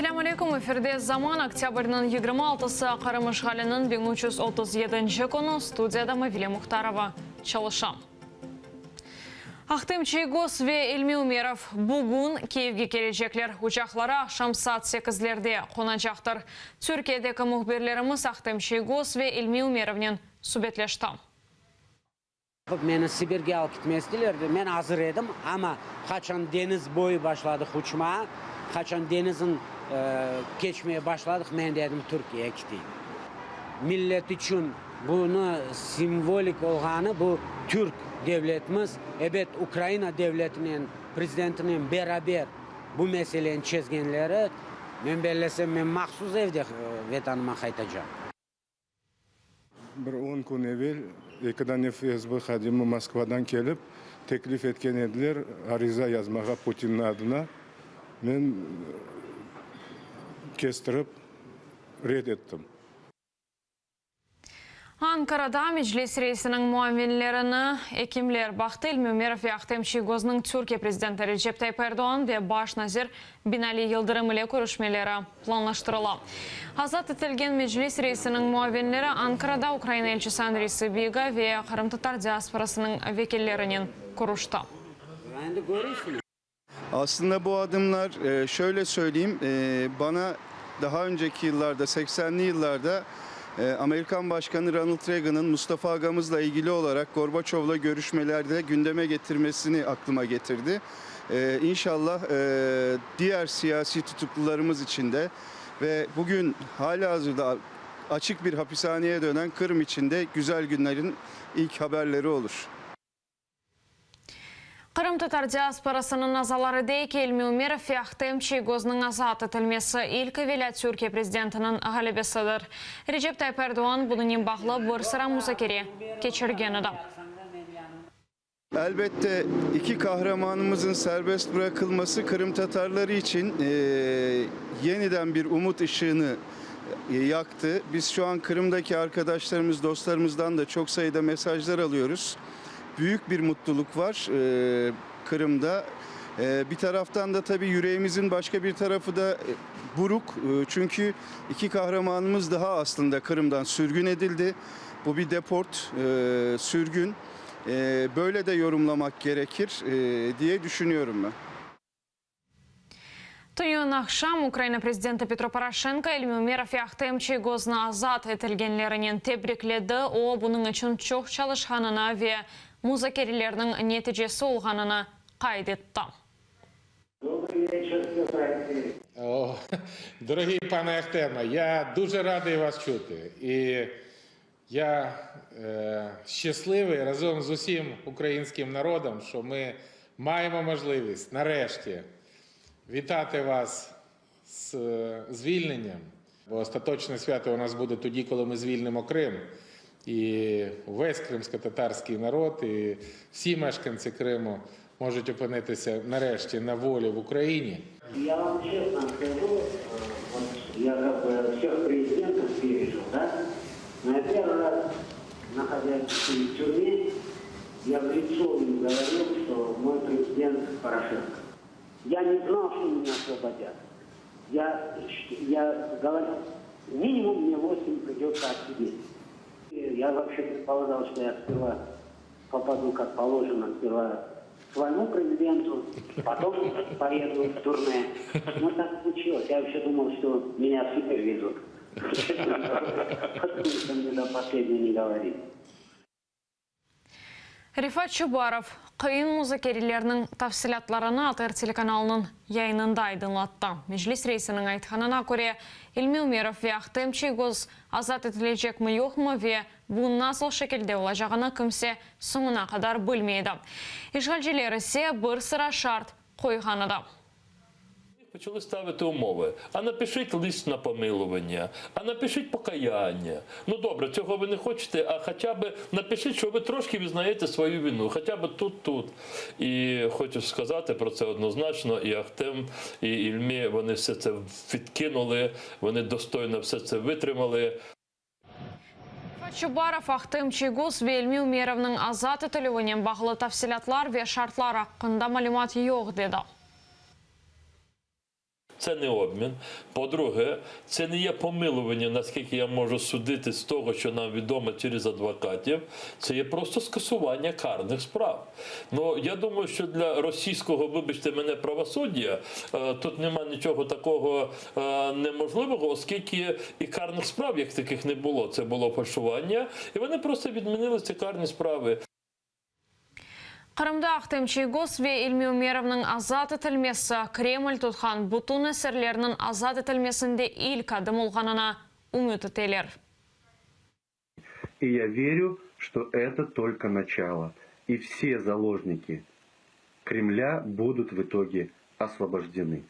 Selâm aleyküm, efirde Zaman, oktâbrniñ 26-sı, Qırım işğaliniñ 1337-nci künü, studiyada Mavile Muhtarova çalışa. Ahtem Çiygoz ve İlmi Ümerov bugün Kiyevge kelecekler. Uçaqları aqşam saat sekizlerde qonacaqtır. Türkiyedeki mühbirlerimiz Ahtem Çiygoz ve İlmi Ümerovnen subetleşti. Meni Sibirge alıp kitmestiler, men azır edim, amma qaçan deñiz boyu başladıq uçmağa, qaçan deñizin keçmeye başladıq, men dedim Türkiyege kiteyim. Millet içün bunı simvolik olğanı bu türk devletimiz, ebet, Ukraina devletinen, prezidentinen beraber bu meseleni çezgenleri, men bellesem, men mahsus evde Vetanıma qaytacam. Bir on kün evel eki dane FSB hadimi Moskvadan kelip, teklif etken ediler ariza yazmağa Putinniñ adına. Men kestirip red ettim. Ankarada Meclis reisiniñ muavinlerini ekimler baqtı. İlmi Ümerov ve Ahtem Çiygoznıñ Türkiye prezidenti Recep Tayyip Erdoğan ve baş nazir Binali Yıldırım ile körüşmeleri planlaştırıla. Azat etilgen Meclis reisiniñ muavinleri Ankarada Ukraina elçisi Andriy Sıbiga ve qırımtatar diasporasınıñ vekillerinen körüşti. Aslında bu adımlar, şöyle söyleyeyim, bana daha önceki yıllarda, seksenli yıllarda Amerikan Başkanı Ronald Reagan'ın Mustafa ağamızla ilgili olarak Gorbaçov'la görüşmelerde gündeme getirmesini aklıma getirdi. İnşallah diğer siyasi tutuklularımız için de ve bugün halihazırda açık bir hapishaneye dönen Kırım için de güzel günlerin ilk haberleri olur. Qırımtatar diasporasınıñ azaları dey ki, İlmi Ümerov ve Ahtem Çiygoznıñ azat etilmesi ilk evelâ Türkiye prezidentiniñ ğalebesidir. Recep Tayyip Erdoğan bunıñnen bağlı bir sıra muzakere keçirgen edi. Elbette, iki kahramanımızın serbest bırakılması Qırımtatarları içün yeniden bir umut ışığını yaktı. Biz şu an Qırımdaki arkadaşlarımız, dostlarımızdan da çok sayıda mesajlar alıyoruz. Büyük bir mutluluk var Qırımda. Bir taraftan da tabii yüreğimizin başka bir tarafı da buruk. Çünkü iki kahramanımız daha aslında Qırımdan sürgün edildi. Bu bir deport, sürgün. Böyle de yorumlamak gerekir diye düşünüyorum ben. Tünevin aqşam Ukraina prezidenti Petro Poroşenko İlmi Ümerov ve Ahtem Çiygoznı azat etilgenlerinen tebrikledi. O, bunıñ içün çoq çalışqanını ve muzakerelerniñ neticesi olğanını qayd etti. Dobrıy veçer, Pötr Alekseyeviç. Дорогий пане Ахтеме, я дуже радий вас чути. І я щасливий разом з усім українським народом, що ми маємо можливість нарешті вітати вас з звільненням. Бо остаточне свято у нас буде тоді, коли ми звільнимо Крим. І увесь кримськотатарський народ, і всі мешканці Криму можуть опинитися нарешті на волі в Україні. Я вам честно скажу, вот я как бы всех президентов пережил, да? Но я первый раз, находясь в тюрьме, я в лицо им говорил, что мой президент Порошенко. Я не знал, что меня освободят. Я, я говорил, минимум мне 8 придется отсидеть. Я вообще предполагал, что я сперва попаду, как положено, сперва своему президенту, потом поеду в турне. Но так случилось. Я вообще думал, что меня в Сибирь везут. Потому что мне до последнего не говорили. Refat Çubarov, qıyın muzakerelerniñ tafsilâtlarını ATR telekanalınıñ yayınında aydınlattı. Meclis reisiniñ aytqanına köre, İlmi Ümerov ve Ahtem Çiygoz azat etilecekmi-yoqmı ve bu nasıl şekilde olacağını kimse soñuna qadar bilmey edi. İşğalciler ise bir sıra şart qoyğan edi. Почали ставити умови. А напишіть лист на помилування, а напишіть покаяння. Ну добре, цього ви не хочете, а хоча б напишіть, що ви трошки визнаєте свою вину, хоча б тут, тут. І хочу сказати про це однозначно, і Ахтем, і Ільмі, вони все це відкинули, вони достойно все це витримали. Refat Çubarov, Ahtem Çiygoz ve İlmi Ümerovnıñ azat etilüvinen bağlı tafsilâtlar ve şartlar aqqında malümat yoq, dedi. Це не обмін. По-друге, це не є помилування, наскільки я можу судити з того, що нам відомо через адвокатів. Це є просто скасування карних справ. Ну я думаю, що для російського, вибачте мене, правосуддя е, тут нема нічого такого е, неможливого, оскільки і карних справ як таких не було. Це було фальшування, і вони просто відмінили ці карні справи. Qırımda Ahtem Çiygoz ve İlmi Ümerovnıñ azat etilmesi Kreml tutqan bütün esirlerniñ azat etilmesinde ilk adım olğanına ümüt eteler. И я верю, что это только начало. И все заложники Кремля будут в итоге освобождены.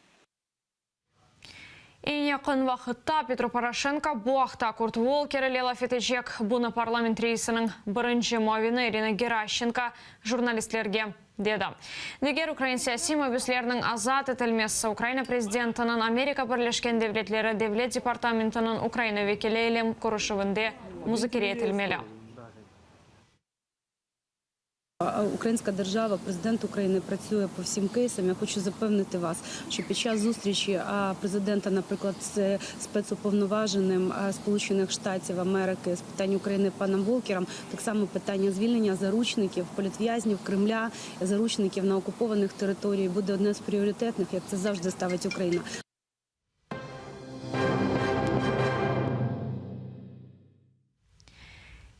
Eñ yaqın vaqıtta Petro Poroşenko bu aqta Kurt Volker ile laf etecek. Bunı parlament reisiniñ birinci muavini İrina Geraşçenko jurnalistlerge dedi. Diger ukrain siyasiy mabüslerniñ azat etilmesi Ukraina prezidentiniñ Amerika Birleşken Devletleri Devlet departamentiniñ Ukraina vekili ile körüşüvinde muzakere etilmeli. Українська держава, президент України працює по всім кейсам. Я хочу запевнити вас, що під час зустрічі президента, наприклад, з спецуповноваженим Сполучених Штатів Америки з питань України паном Волкером, так само питання звільнення заручників, політв'язнів Кремля, заручників на окупованих територіях буде одне з пріоритетних, як це завжди ставить Україна.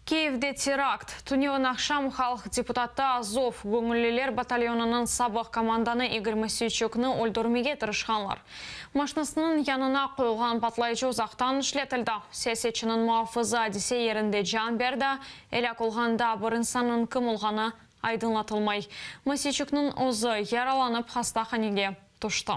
Kiyevde terakt. Tünevin aqşam halq deputatı Azov göñülliler batalyonınıñ sabıq komandanı İgor Mosiyçuknı öldürmege tırışqanlar. Maşnasınıñ yanına qoyulğan patlayıcı uzaqtan işletildi. Siyasetçiniñ muafızı adise yerinde can berdi, elâk olğan daa bir insannıñ kim olğanı aydınlatılmay. Mosiyçuknıñ özü yaralanıp hastahanege tüşti.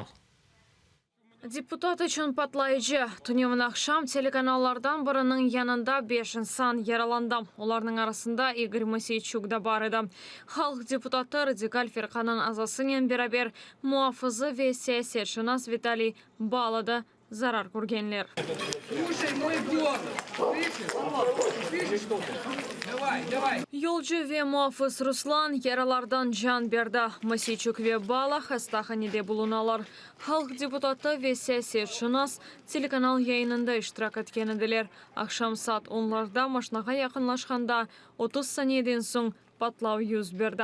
Deputat içün patlayıcı. Tünevin aqşam telekanallardan biriniñ yanında beş insan yaralandı. Olarnıñ arasında İgor Moseyçuk da bar edi. Halq deputatı Radikal firqanıñ azasınen beraber muafızı ve siyasetşınas Vitaliy Bala da zarar körgenler. Yolcu ve muafız Ruslan yaralardan can berdi. Moseyçuk ve Bala hastahanede bulunalar. Halq deputatı ve siyasetşınas telekanal yayınında iştirak etken ediler. Aqşam saat onlarda maşnağa yaqınlaşqanda 30 saniyeden soñ patlav yüz berdi.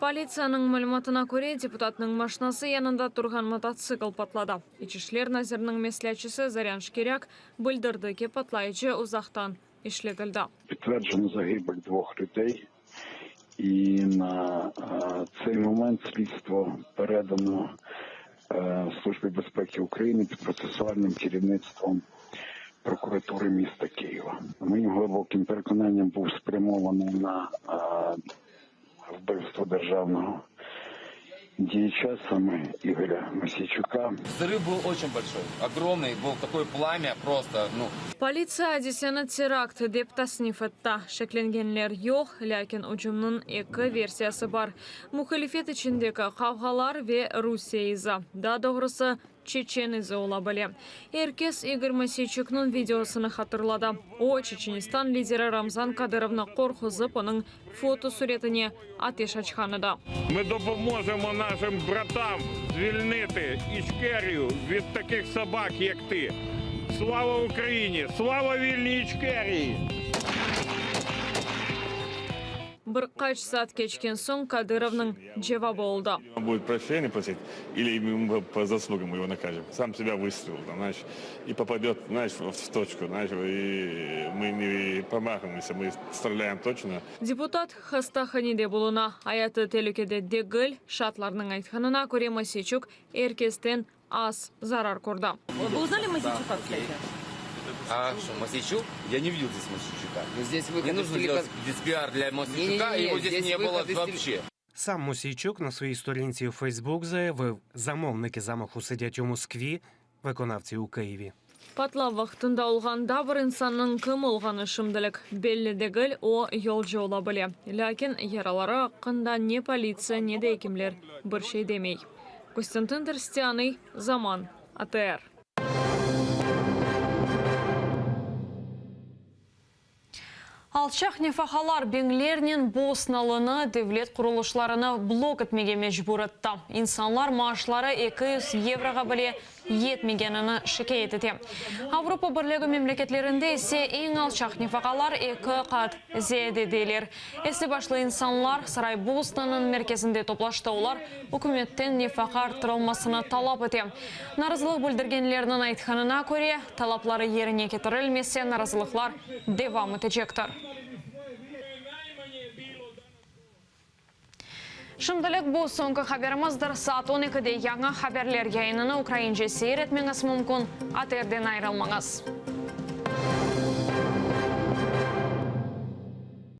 Politsiyanıñ malümatına köre, deputatnıñ maşnası yanında turğan mototsikl patladı. İç işler naziriniñ mesleatçısı Zorân Şkirâk bildirdi ki, patlayıcı uzaqtan işletildi. Підтверджено загибель двох людей, і на цей момент слідство передано Службі безпеки України під процесуальним керівництвом прокуратури міста Києва. Моїм глибоким переконанням був спрямований на вбивство державного діяча саме Ігоря Мосійчука. Взрыв был очень большой, огромный, был такое пламя просто, ну. Politsiya adiseni terakt dep tasnif etti. Şeklengenler yoq, lâkin ücümniñ eki versiyası bar, muhalifet içindeki qavğalar ve Rusiye izi, daa doğrusı, çeçen izi ola bile. Er kes İgor Moseyçuknıñ videosını hatırladı, o, Çeçenistan lideri Ramzan Kadırovnı qorquzıp, onıñ fotosuretine ateş açqan edi. Ми допоможемо нашим братам звільнити Ічкерію від таких собак, як ти. Слава Україні! Слава вільній Ічкерії! Bir qaç saat keçken soñ Kadırovnıñ cevabı oldı. Он будет прощения просить, или мы по заслугам его накажем. Сам себя выстрелил, там, знаешь, и попадет, знаешь, в точку, знаешь, и мы не промахиваемся, мы стреляем точно. Deputat hastahanede buluna, ayatı telükede degil, şaatlarnıñ aytqanına köre, Moseyçuk er kesten az zarar kördi. Вы узнали Мосейчука, кстати? А что, Мосейчук? Я не видел здесь Мосейчука. Но здесь Не выход из нужно телека- делать здесь пиар для Мосейчука, Не-не-не, его здесь здесь не было выход из теле- вообще. Сам Мосійчук на своїй сторінці у Фейсбук заявив, замовники замаху сидять у Москві, виконавці у Києві. Patlav vaqtında olğan daa bir insannıñ kim olğanı şimdilik belli degil, o, yolcu ola bile. Lâkin yaraları aqqında ne politsiya, ne de ekimler bir şey demey. Kostântın Trstânıy, Zaman, ATR. Alçaq nefaqalar biñlernen bosnalını devlet qurulışlarını blok etmege mecbur etti. İnsanlar maaşları 200 yevroğa bile yetmegenini şikâyet ete. Avropa Birligi memleketlerinde ise eñ alçaq nefaqalar eki qat ziyade deyler. Esli başlı insanlar Saraybosnanıñ merkezinde toplaştı, olar ükümetten nefaqa arttırılmasını talap ete. Narazılıq bildirgenlerniñ aytqanına köre, talapları yerine ketirilmese, narazılıqlar devam etecektir. Şimdilik bu soñki haberimizdir. Saat on ekide yañı haberler yayınını ukraince seyir etmeñiz mümkün. ATRden ayırılmañız.